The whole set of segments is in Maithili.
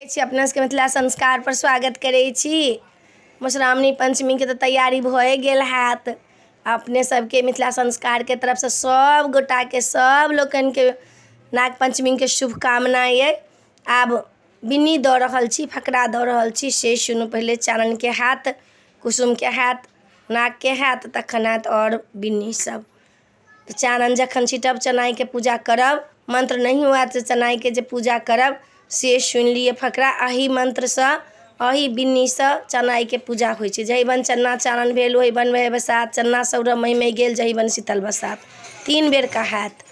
छी अपना सबके मिथिला संस्कारपर स्वागत करै छी। मधुश्रावणी पञ्चमीके तऽ तैयारी भए गेल हैत। अपने सबके मिथिला संस्कारके तरफसँ सब गोटाके सब लोकनिके नाग पञ्चमीके शुभकामना अइ। आब बिन्नी दऽ रहल छी, फकरा दऽ रहल छी, से सुनू। पहिले चाननके हैत, कुसुमके हैत, नागके हैत, तखन हैत आओर बिन्नी सब। तऽ चानन जखन छीटब, चनाइके पूजा करब, मन्त्र नहियो आयत तऽ चनाइके जे पूजा करब से सुनि लिअ फकरा। एहि मन्त्रसँ, एहि बिन्नीसँ चनाइके पूजा होइ छै। जहि बन चन्ना चानन भेल, ओहि बन भए बसात, चन्ना सौरभ महि महि गेल, जहि बन शीतल बसात। तीन बेर कहायत।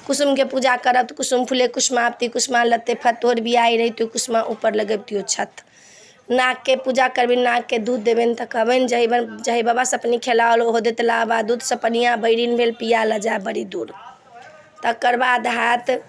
कुसुमके पूजा करब तऽ कुसुम फूले कुसुमावती, कुसुमा लत्ते फतोर, बियाहि रहितु कुसुमा ऊपर लगबितियौ छत। नागके पूजा करबनि, नागके दूध देबनि तऽ कहबनि जहि बन जहि बाबा सपनी खेलाओल ओहो देत लाबा दूध सपनिया बैरिन भेल पिया लऽ जाय बड़ी दूर। तकर बाद हैत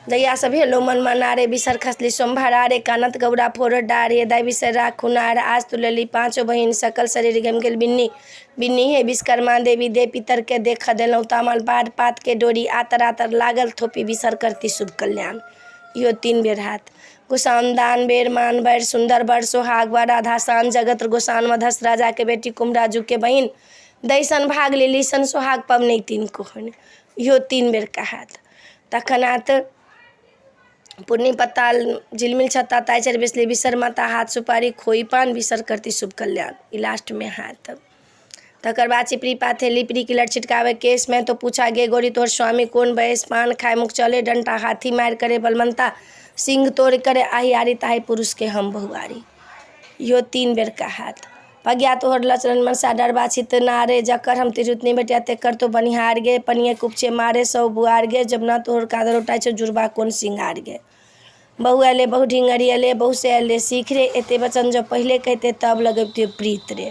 जहियासँ भेलौ मन मना रे, बिसर खसली सोमभरा रे, कानत गौरा फोड़त डार हे दाइ बिसर राखू नार, आज तू लेली पाँचो बहिन सकल शरीर गमि गेल बिन्नी बिन्नी हे विश्वकर्मा देवी दे पितरके देख देलहुँ तामल पाट पातके डोरी आतर आतर लागल थोपी बिसर करती शुभ कल्याण। इहो तीन बेर हैत। गोसाउन दान बेर मान बड़ सुन्दर बड़ सोहाग बड़ राधा सान जगत गोसाउन मधस राजाके बेटी कुम्हराजूके बहिन दैसन भाग लेली सन सोहाग पबनैतिन कोहन। इहो तीन बेर कहायत। तखन आयत पूर्णी पत्ता झिलमिल छत्ता ताहि चढ़ बेसली बिसर माता हाथ सुपारी खोइ पान बिसर करती शुभ कल्याण। ई लास्टमे हैत। तकर बाद चिपरी पाथे लिपरी किलर छिटकावे केस में तो पूछा गे गोरी तोहर स्वामी कोन बयस, पान खाए मुख चले डंटा हाथी मारि करे बलमंता सिंह तोड़ करे आही आरी ताही पुरुष के हम बहुआरी। इहो तीन बेर कहायत। पगिया तोहर लचरन मनसा डरबा छित नारे, जकर हम तिरहुत नहि भेटिया तेकर तो बनिहार गे, पनिये कुपछे मारे सौ बुआर गे, जमुना तोहर कादर उठाइ छौ जुड़बा कोन सिंगार गे। बहु अयलै बहु ढिंगरी अयलै बहु से अयलै सीख रे, एते वचन जँ पहिले कहितै तब लगबितियै प्रीत रे।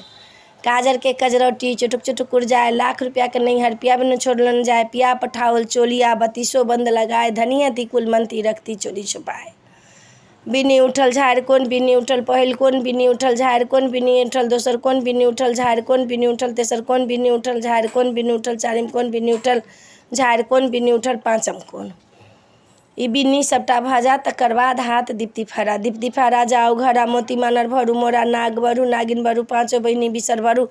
काजरके कजरौटी चुटुक चुटुक उड़ि जाय, लाख रुपैआके नैहर पिया बिनु छोड़लनि जाय, पिया पठाओल चोलिया बत्तीसो बन्द लगाय, धनी अति कुलमन्ती रखती चोरी छुपाय। बिन्नी उठल झाड़ि कोन, बिन्नी उठल पहिल कोन, बिन्नी उठल झाड़ि कोन, बिन्नी उठल दोसर कोन, बिन्नी उठल झाड़ि कोन, बिन्नी उठल तेसर कोन, बिन्नी उठल झाड़ि कोन, बिन्नी उठल चारिम कोन, बिन्नी उठल झाड़ि कोन, बिन्नी उठल पाँचम कोन। ई बिन्नी सभटा भऽ जायत तकर बाद हैत दीप्ति फरा। दीप्ति फरा जाउ घरा मोती मानर भरू मोरा, नाग बरू नागिन बरू पाँचो बहिनी बिसर भरू,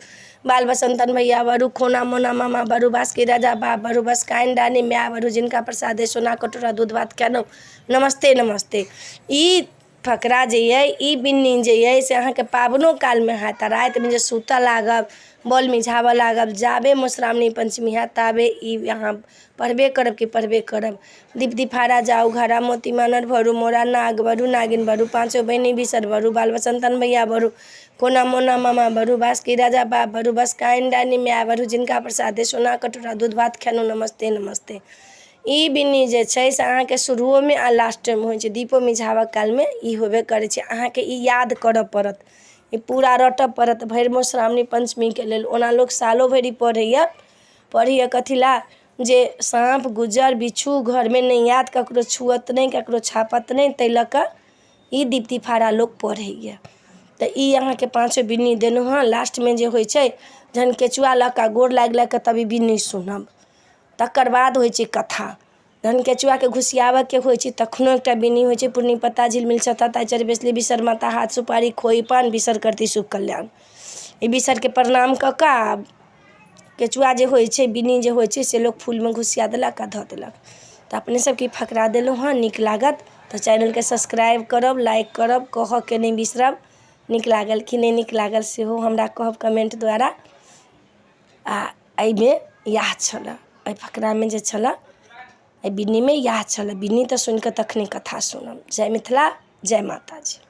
बाल बसन्तन भैया बरू खोना मोना मामा बरू, बासकी राजा बाप बरू, बसकाइन रानी माय बरू, जिनका प्रसादे सोना कटोरा दूध भात खेलहुँ नमस्ते नमस्ते। ई फकरा जे अइ, ई बिन्नी जे अइ से अहाँके पाबनो कालमे हैत आ रातिमे जे सुतऽ लागब, बॉल मिझाबऽ लागब, जाबे मधुश्रावणी पञ्चमी हैत ताबे ई अहाँ पढ़बे करब कि पढ़बे करब। दीप दिफारा जाउ घरा मोती मानर भरू मोरा, नाग बरू नागिन बरू पाँचो बहिनी बिसर बरू, बाल बसन्तन भैया बरू कोना मोना मामा बरू, बासकी राजा बाप बरू, बसकाइन रानी माय बरू, जिनका प्रसादे सोना कटोरा दूध भात खेलहुँ नमस्ते नमस्ते। ई बिन्नी जे छै से अहाँके शुरुओमे आ लास्टोमे होइ छै। दीपो मिझाबऽ कालमे ई होबे करै छै। अहाँके ई याद करऽ पड़त, ई पूरा रटऽ पड़त भरि मधुश्रावणी पञ्चमीके लेल। ओना लोक सालो भरि ई पढ़ैए। पढ़ैए कथी लए जे साँप गुज्जर बिच्छू घरमे नहि आयत, ककरो छुअत नहि, ककरो छापत नहि, ताहि लऽ कऽ ई दीप्ति फाड़ा लोक पढ़ैए। तऽ ई अहाँके पाँचो बिन्नी देलहुँ हँ। लास्टमे जे होइ छै जहन केचुआ लऽ कऽ गोर लागि लागि कऽ तब ई बिन्नी सुनब, तकर बाद होइ छै कथा। जहन केचुआके घुसियाबऽके होइ छै तखनो एकटा बिन्नी होइ छै। पूर्णी पत्ता झिलमिल छत्ता ताहि चढ़ि बैसली बिसर माता हाथ सुपारी खोइ पान बिसर करती शुभ कल्याण। ई बिसरके प्रणाम कऽ कऽ आ केचुआ जे होइ छै, बिन्नी जे होइ छै, से लोक फूलमे घुसिया देलक आ धऽ देलक। तऽ अपने सबके ई फकरा देलहुँ हँ। नीक लागत तऽ चैनलके सब्सक्राइब करब, लाइक करब, कहऽके नहि बिसरब। नीक लागल कि नहि नीक लागल सेहो हमरा कहब कमेन्ट द्वारा। आ एहिमे इएह छलए, एहि फकरामे जे छलए, एहि बिन्नीमे इएह छलए। बिन्नी तऽ सुनि कऽ तखने कथा सुनब। जय मिथिला, जय माताजी।